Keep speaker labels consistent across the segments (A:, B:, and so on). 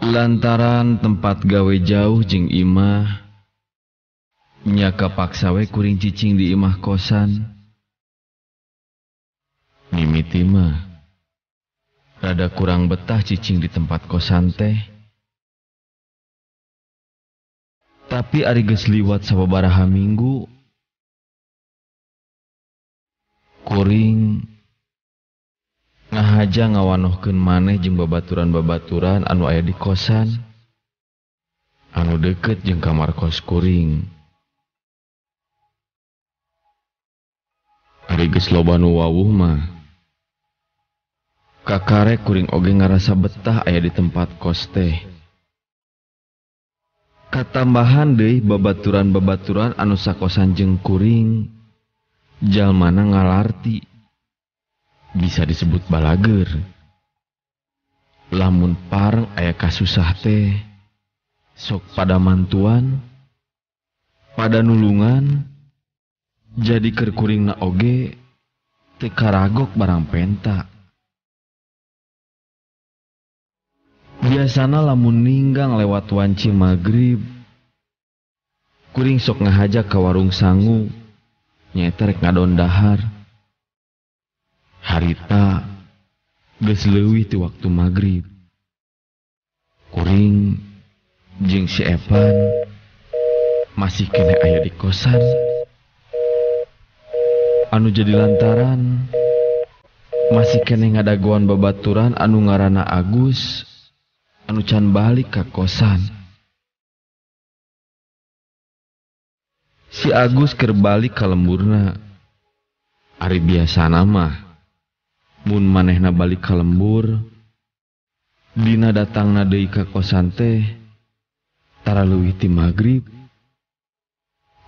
A: Lantaran tempat gawe jauh jeung imah, nya kapaksa we kuring cicing di imah kosan. Mimiti mah rada kurang betah cicing di tempat kosan teh. Tapi ari geus liwat sababaraha minggu, kuring ngahaja ngawanohkeun maneh jeung babaturan-babaturan anu aya di kosan, anu deket jeung kamar kos kuring. Ari geus loba nu wawuh mah, kakare kuring oge ngarasa betah aya di tempat kos teh. Katambahan deui babaturan-babaturan anu sakosan jeung kuring, jalmana ngalarti, bisa disebut balager. Lamun pareng aya kasusah teh, sok pada mantuan, pada nulungan, jadi keur kuringna oge teu karagok barang penta. Biasana lamun ninggang lewat wanci magrib, kuring sok ngahaja ka warung sangu, nyaeta rek ngadon dahar. Harita geus leuwih ti waktu magrib. Kuring jeung si Evan masih keneh aya di kosan. Anu jadi lantaran masih keneh ngadagoan babaturan anu ngaranna Agus, anu can balik ka kosan. Si Agus keur balik ka lemburna. Ari biasana mah mun manehna balik ka lembur, dina datangna deui ka kosan teh tara leuwih ti magrib.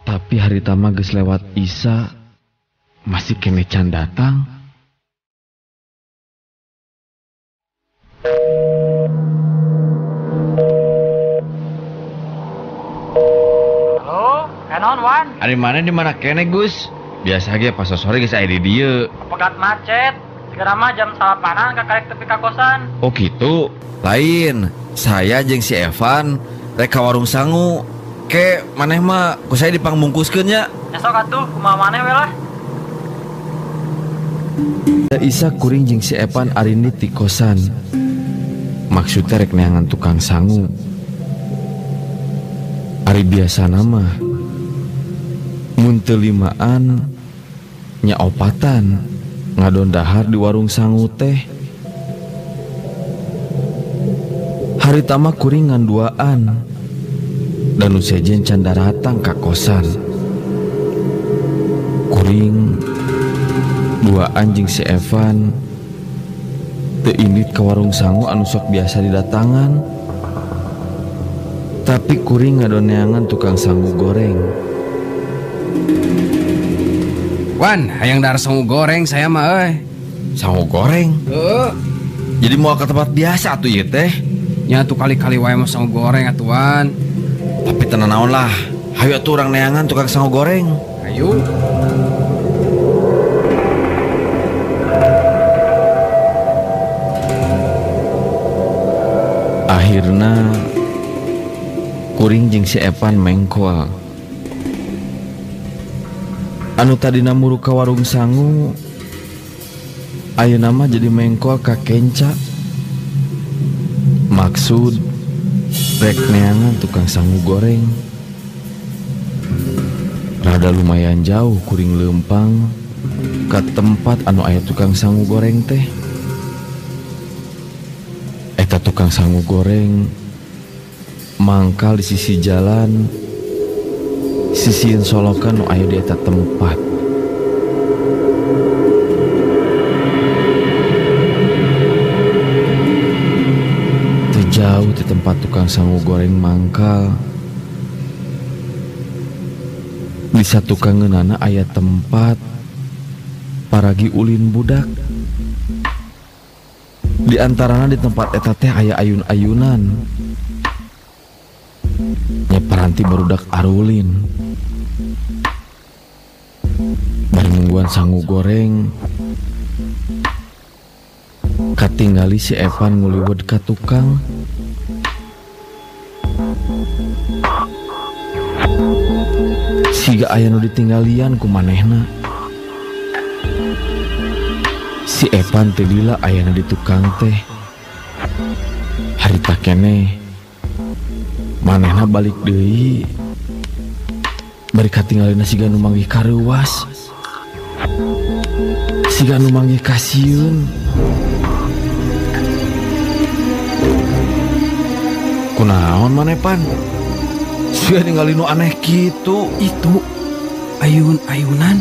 A: Tapi harita mah geus lewat Isya, masih keneh can datang.
B: Halo, naon Wan?
A: Ari mana di mana keneh Gus? Biasa ge pas sore geus aya di dieu.
B: Pegat macet. Segera mah jam salapanan kakarek tepi ka kosan.
A: Oh gitu. Lain, saya jeung si Evan rek ka warung sangu. Ke maneh mah ku saya dipangbungkuskeun nya.
B: Ya sok atuh, kumaha maneh we lah.
A: Isa kuring jeung si Evan arinit di kosan. Maksudnya rek neangan tukang sangu. Ari biasana mah mun teu limaan nya opatan ngadon dahar di warung sangu teh. Harita mah kuring ngan duaan dan nu sejen can daratang ka kosan. Kuring duaan jeung si Evan teu indit ka warung sangu anu sok biasa didatangan. Tapi kuring ngadoneangan tukang sangu goreng.
C: Wan, hayang dahar sangu goreng saya mah euy.
A: Sangu goreng?
C: Heeh.
A: Jadi mau ke tempat biasa atuh ieu teh?
C: Nya atuh kali-kali wae mah sangu goreng atuh Wan.
A: Tapi tenan naon lah. Hayu atuh urang neangan tukang sangu goreng.
C: Hayu.
A: Akhirna kuring jeung si Evan mengkol. Anu tadina muru ka warung sangu, ayeuna mah jadi mengkol ka kenca. Maksud rek neangan tukang sangu goreng. Rada lumayan jauh kuring leumpang ka tempat anu aya tukang sangu goreng teh. Eta tukang sangu goreng mangkal di sisi jalan, sisian solokan nu aya di eta tempat. Teu jauh di tempat tukang sangu goreng mangkal, di satukangeunana aya tempat paragi ulin budak. Di antarana di tempat eta teh aya ayun-ayunan. Nya paranti barudak arulin. Bari nungguan sangu goreng, katingali si Evan nguliwet ka tukang. Siga aya nu ditinggalian ku manehna. Si Epan teh lila ayana di tukang teh. Harita keneh manehna balik deui. Bari katinggalina siga nu manggih kareuwas. Siga nu manggih kasieun. Kunaon maneh Pan? Siga ningali nu aneh kitu.
C: Itu ayun-ayunan,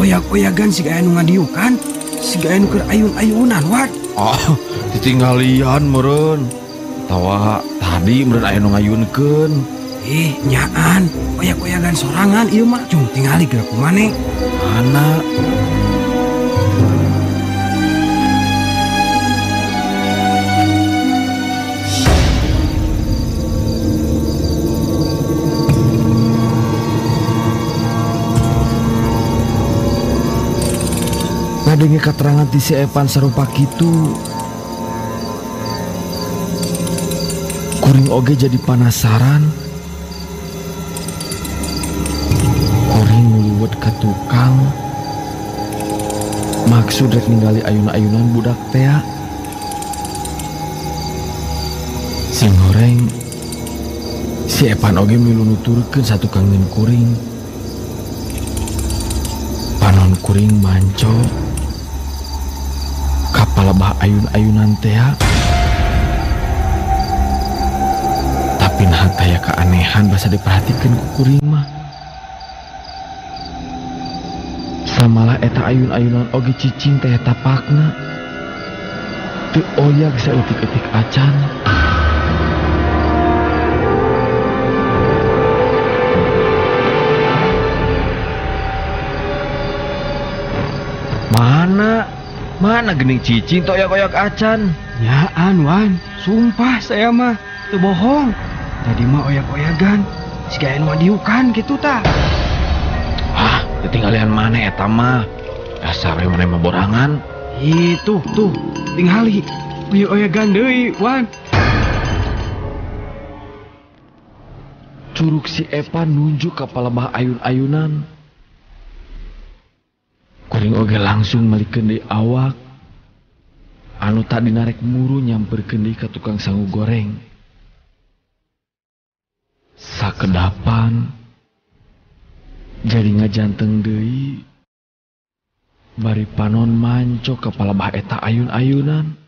C: oyak-oyagan siga anu ngadiukan, siga anu keur ayun-ayunan Wad.
A: Oh, ditinggalian meureun. Tawa tadi meureun aya nu ngayunkeun.
C: Nyaan, oyak-oyagan sorangan ieu mah. Cung tingali geura ku maneh.
A: Mana? Ngadenge katerangan ti si Epan sarupa kitu. Kuring oge jadi penasaran. Kuring nguluwet ka tukang. Maksud rek ningali ayun-ayunan budak tea. Sing horeng si Epan oge milu nuturkeun satukangeun kuring. Panon kuring manco kapalebah ayun-ayunan tea. Tapi nah taya keanehan basa diperhatikan ku kuring mah. Samalah eta ayun-ayunan oge cicing teh tapakna. Teu oyag saeutik-eutik acan. Mana? Mana gening cicing teu oyak-oyak acan?
C: Nyaan Wan, sumpah saya mah teu bohong. Tadi mah oyak-oyagan, siga anu ngadiukan kitu tah.
A: Ah, ketinggalian mana eta mah? Dasar we maneh mah borangan.
C: Itu tuh, tingali. Oyak-oyagan deui, Wan.
A: Curug si Epan nunjuk ka palebah ayun-ayunan. Kuring oge langsung malikeun deui awak. Anu tadi narek muru nyamperkeun deui ka tukang sangu goreng. Sakedapan jadi ngajanteng deui. Bari panon manco ka palebah eta ayun-ayunan.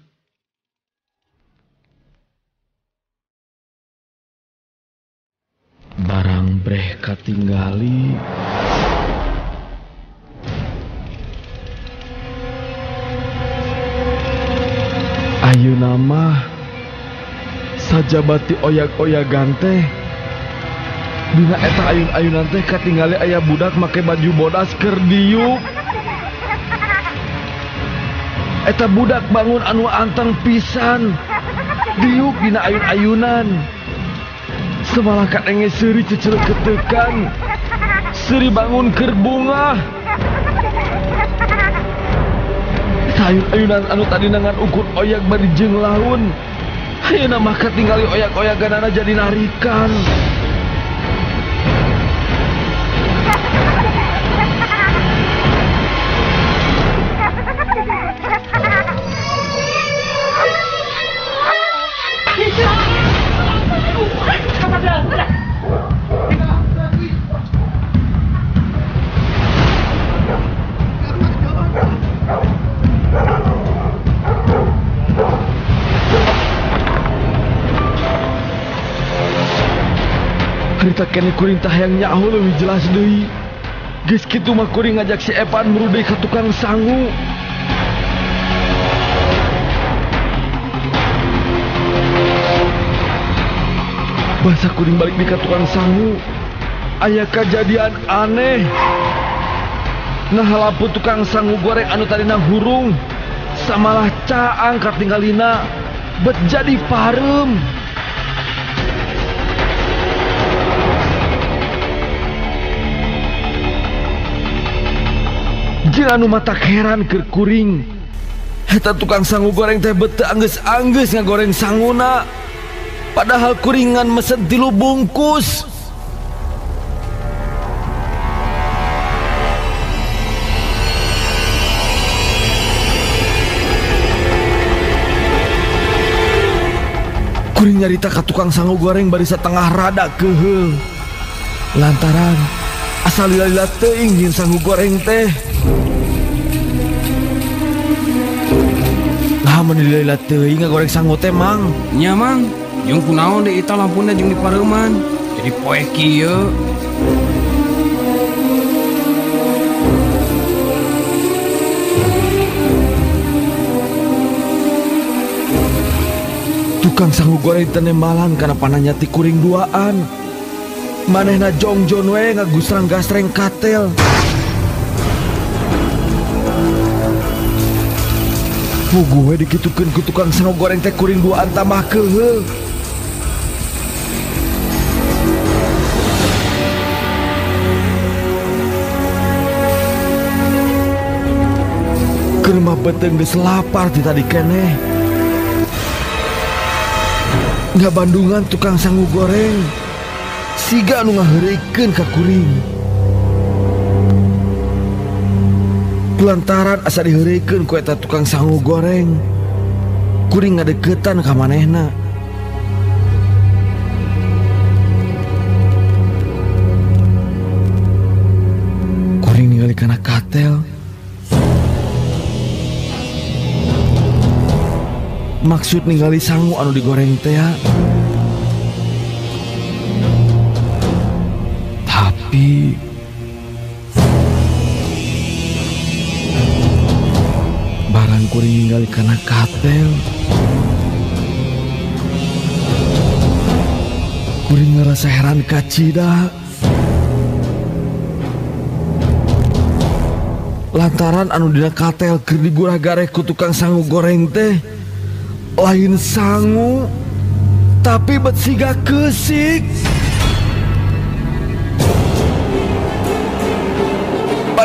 A: Barang breh katinggali. Ayeuna mah sajabati oyak-oyagan teh. Dina eta ayun-ayunan teh katingali aya budak make baju bodas keur diuk. Eta budak bangun anu anteng pisan. Diuk dina ayun-ayunan. Semalah kadenge seuri cecereketekan. Seuri bangun keur bungah. Ayun-ayunan anu tadi nangan ukur oyak bari jeung laun. Ayeuna mah katingali oyak-oyaganana jadi narikan. Harita kene kuring tah hayang nyaho leuwih jelas deui. Geus kitu mah kuring ngajak si Epan muru deui ka tukang sangu. Basa kuring balik di ka tukang sangu, aya kajadian aneh. Nah lampu tukang sangu goreng anu tadina hurung samalah caang katinggalina bet jadi pareum. Jeung anu matak heran keur kuring. Eta tukang sangu goreng teh bet teu anggeus-anggeus ngagoreng sanguna. Padahal kuringan mesen 3 bungkus. Kuring nyarita ka tukang sangu goreng bari satengah rada keheul. Lantaran asal lila-lila teuing jeung sangu goreng teh. Lah mun lila-lila teuing ngagoreng sangu teh mang.
C: Nya mang, jeung kunaon deui eta lampuna jeung dipareuman. Jadi poe kieu.
A: Tukang sangu goreng tenembalan kana pananya ti kuring duaan. Manehna jongjon we ngagusrang gasreng katel. Puguh we dikitukeun ku tukang sangu goreng teh kuring duaan tambah keheul. Keur mah beuteung geus lapar ti tadi keneh. Ngabandungan tukang sangu goreng siga anu ngaheureuykeun ka kuring. Kulantaran asa diheureuykeun ku eta tukang sangu goreng, kuring ngadeukeutan ka manehna. Kuring ningali kana katel. Maksud ningali sangu anu digoreng teh. Tapi barang kuring ningali kana katel, kuring ngerasa heran kacida. Lantaran anu dina katel keur digurah gareh ku tukang sangu goreng teh lain sangu, tapi bet siga keusik.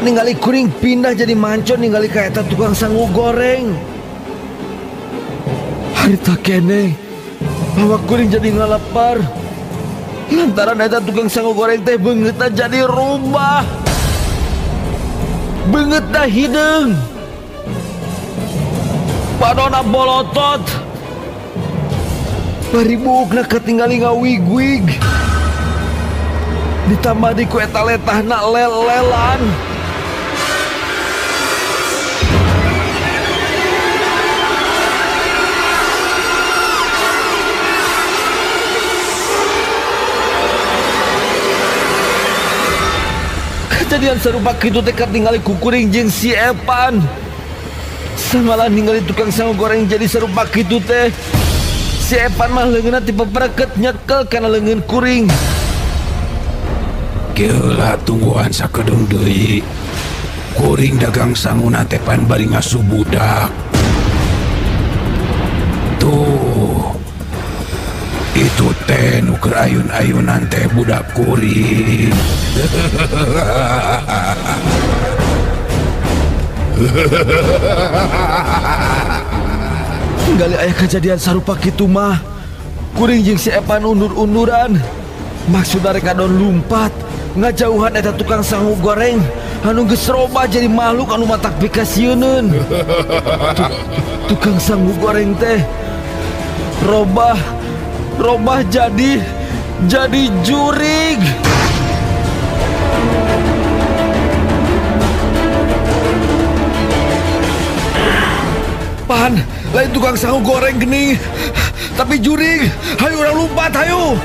A: Ningali kuring pindah jadi mancon ningali ka eta tukang sangu goreng. Harita keneh awak kuring jadi ngalepar. Lantaran eta tukang sangu goreng teh beungeutna jadi rubah. Beungeutna hideung. Padona bolotot. Bari buukna katingali ngawig-wig. Ditambah di ku eta letahna lel-lelan. Kejadian serupa kitu teh katingali ku kuring jeung si Epan. Samalah ningali tukang sangu goreng jadi serupa kitu teh. Si Epan mah leungeunna tipe pereket nyekel kana leungeun kuring.
D: Geula tungguan sakedeung deui. Kuring dagang sanguna teh pan bari ngasuh budak. Tuh. Itu teh nu keur ayun-ayunan teh budak kuring.
A: Ningali aya kejadian sarupa kitu mah, kuring jeung si Epan undur-unduran. Maksudna rek ngadon lumpat, ngajauhan eta tukang sangu goreng anu geus robah jadi makhluk anu matak pikasieuneun. Tukang sangu goreng teh robah jadi jurig. Pan, lain tukang sangu goreng geni, tapi jurig. Hayu urang lumpat, hayu.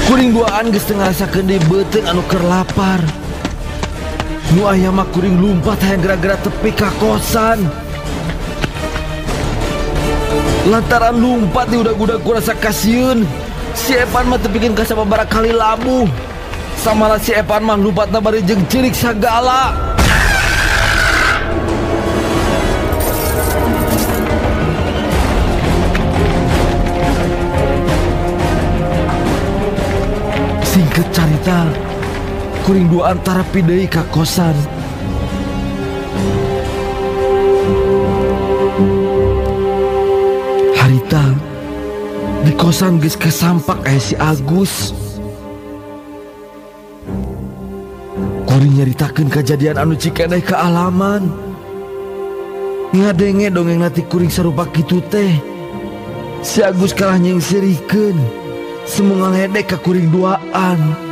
A: Kuring duaan geus teu ngarasakeun deui beuteung anu keur lapar. Nu aya mah kuring lumpat hayang gara-gara tepi ka kosan. Lantaran lumpat di udag-udag kurasa kasieun. Si Epan mah tepikeun ka sababaraha kali labuh. Samalah si Epan mah lumpatna bari jeung cirik sagala. Singkat carita, Kuring duaan tarapi deui ka kosan. Harita di kosan geus kasampak aya si Agus. Kuring nyaritakeun kajadian anu cikeneh kaalaman. Ngadenge dongeng nati kuring sarupa kitu teh. Si Agus kalah nyengserikeun. Semu ngaledek ka kuring duaan.